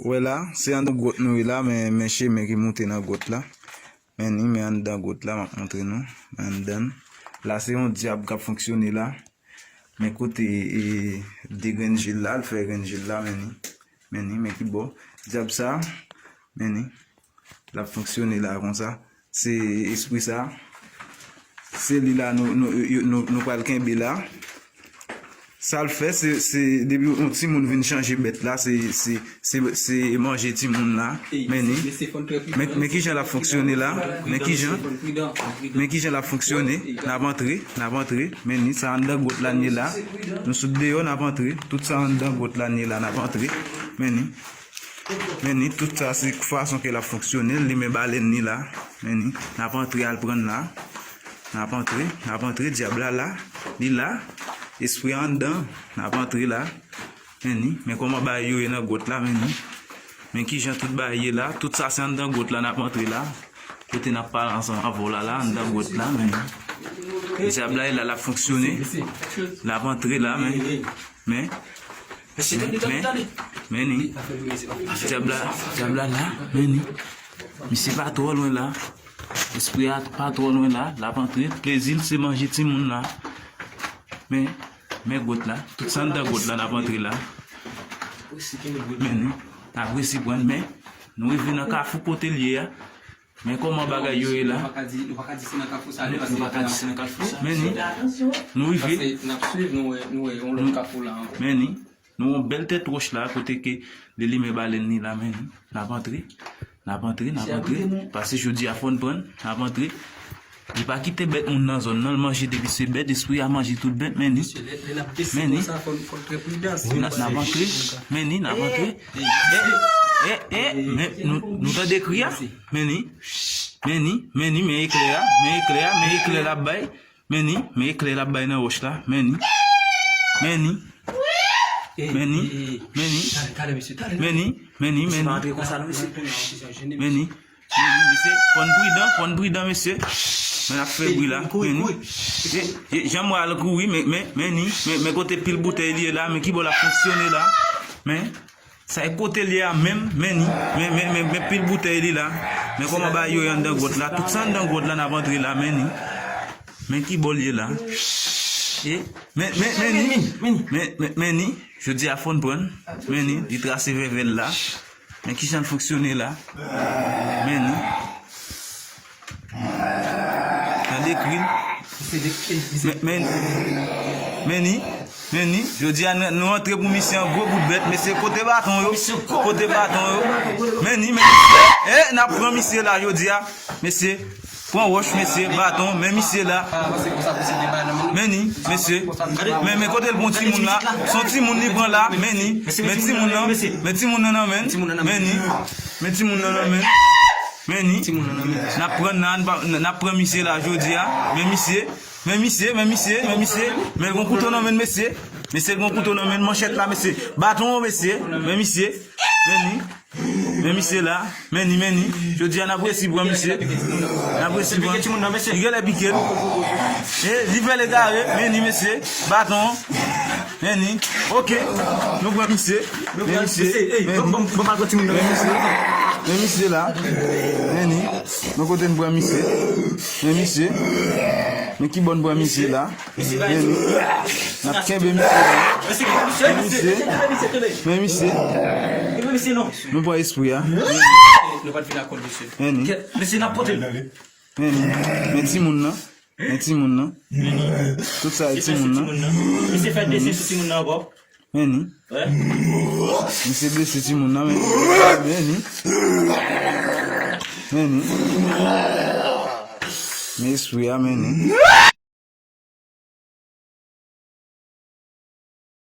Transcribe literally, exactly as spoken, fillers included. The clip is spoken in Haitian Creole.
Wè la, se anndan gwòt nou ye la, men, men chemen ki moute nan gwòt la. Men ni, men anndan gwòt la, m ap montre nou. Men anndan. La, se yon dyab k ap fonksyone la. Men kote, e, de grenn je l la, l fè grenn je l la, men ni. Men ni, men ki bò. Dyab sa, men ni. L ap fonksyone la konsa. Se espri sa. Se li la nou, nou, nou, nou pral kenbe la. Sa l fè, se, se depi yon timoun vin chanje bèt la, se, se, se, se manje timoun la. Men ni. Men, men kijan l ap fonksyone la? Men kijan? Men kijan l ap fonksyone? N ap antre, n ap antre. Men ni, sa anndan gwòt la n ye la. Nou sot deyò, n ap antre. Tout sa anndan gwòt la n ye la, n ap antre. Men ni. Men ni, tout sa se fason ke l ap fonksyone, li men balèn ni la. Men ni, n ap antre al pran la. N ap antre, n ap antre, dyab la la, li la, espri a anndan, n ap antre la. Men ni, men kòman bagay yo ye nan gwòt la, men ni. Men kijan tout bagay ye la, tout sa se anndan gwòt la, n ap antre la. Kote n ap pale ansanm avè w la, la, anndan gwòt la, men ni. Dyab la, la, l ap fonksyone. L ap antre la, men, men, men, men ni. Dyab la, dyab la la, men ni. Misye pa twò lwen la. Espri a pa twò lwen la, l ap antre. Plezi l se manje timoun la. Men, men gwòt la. Tout sa anndan gwòt la, n ap antre la. Men ni, n ap resi pran, men nou rive nan kafou kote l ye a. Men kòman bagay yo ye la? Nou pa ka di, nou pa ka di se nan kafou sa, nou pa ka di se nan kafou sa. Men ni, nou rive. Paske n ap swiv, nou wè, nou wè yon lòt kafou la ankò. Men ni, nou yon bèl tèt wòch la, kote ke li limen balèn ni la, men ni. N ap antre, n ap antre, n ap antre. Paske jodi a fò n pran, n ap antre. Li pa kite bèt moun nan zòn nan, l manje depi se bèt, espri a manje tout bèt, men ni. Men ni. N ap, n ap antre, men ni, n ap antre. E, e, e, men nou, nou tande kri a? Men ni, men ni, men ni, men eklè a, men eklè a, men eklè l ap bay. Men ni, men eklè l ap bay nan wòch la, men ni. Men ni. Men ni, men ni. Men ni, men ni, men ni. Men ni, men ni, mesye, fò n pridan, fò n pridan, mesye. Men n ap fè bri la, men ni. E, e, jan m wè al kouri, men, men, men ni, men, men kote pil boutèy li ye la, men ki bò l ap fonksyone la. Men, sa e kote l ye a menm, men ni, men, men, men, men pil boutèy li la. Men kòman bagay yo ye anndan gwòt la, tout sa anndan gwòt la n ap antre la, men ni. Men ki bò l ye la. E, men, men, men ni, men, men, men ni, jodi a fò n pran, men ni, li trase vèvè l la. Men kijan l fonksyone la. Men ni. Tande kri l. Men, men, men ni, men ni. Jodi a nou, nou antre pou misye an gwo bout bèt, mesye, kote baton yo? Kote baton yo? Men ni, men, e, n ap pran misye la jodi a, mesye. Pran wòch, mesye, baton, men misye la. Men ni, mesye. Men, men kote l pran timoun la? Se yon timoun li pran la, men ni. Men timoun nan, men timoun nan nan men. Men ni. Men timoun nan nan men. Men ni. N ap pran nan, n ap pran misye la jodi a. Men misye. Men misye, men misye, men misye. Men l gon kouto nan men, mesye. Mesye, l gon kouto nan men, manchèt la, mesye. Baton, mesye. Men misye. Men ni. Men misye la, men ni, men ni. Jodi a n ap resi pran misye. N ap resi pran. Li genlè pike l. E, li fè l egare, men ni mesye. Baton. Men ni. Oke. Nou pran misye. Men misye. Men ni. Men misye. Men misye la. Men ni. Men kote n pran misye. Men misye. Men ki bò n pran misye la. Men ni. N ap kenbe misye la. Men misye. Men misye. Nou pran espri a. Men ni. Men ni. Men timoun nan. Men timoun nan. Tout sa e timoun nan. Misye fè desen sou timoun nan ankò. Men ni. Misye blese timoun nan, men ni. Men ni. Men ni. Men espri a, men ni.